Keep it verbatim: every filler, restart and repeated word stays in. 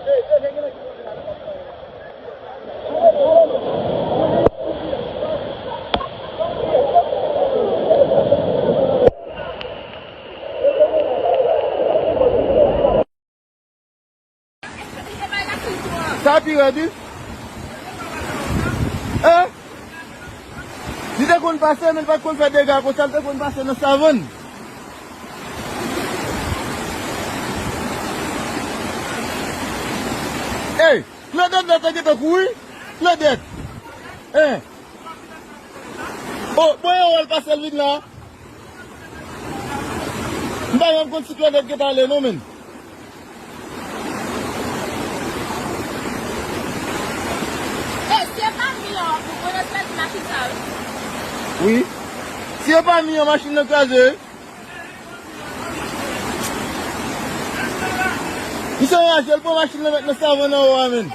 Sa pi rèd, wi. Hein? Li te konn pase, men li pa t konn fè dega konsa, li te konn pase nan savann. Ey, Klodèt la te gentan kouri. Klodèt. Hein? Oh, bon, yo wè l pase l vin la. M pa janm konn si Klodèt gentan ale non, menm. E, si e pa mi an, ou konnen se ti machin sa, wi. Wi. Si e pa mi an, machin nan kraze, wi. Misye anraje, l pran machin nan, mèt nan savann anwo a, menm.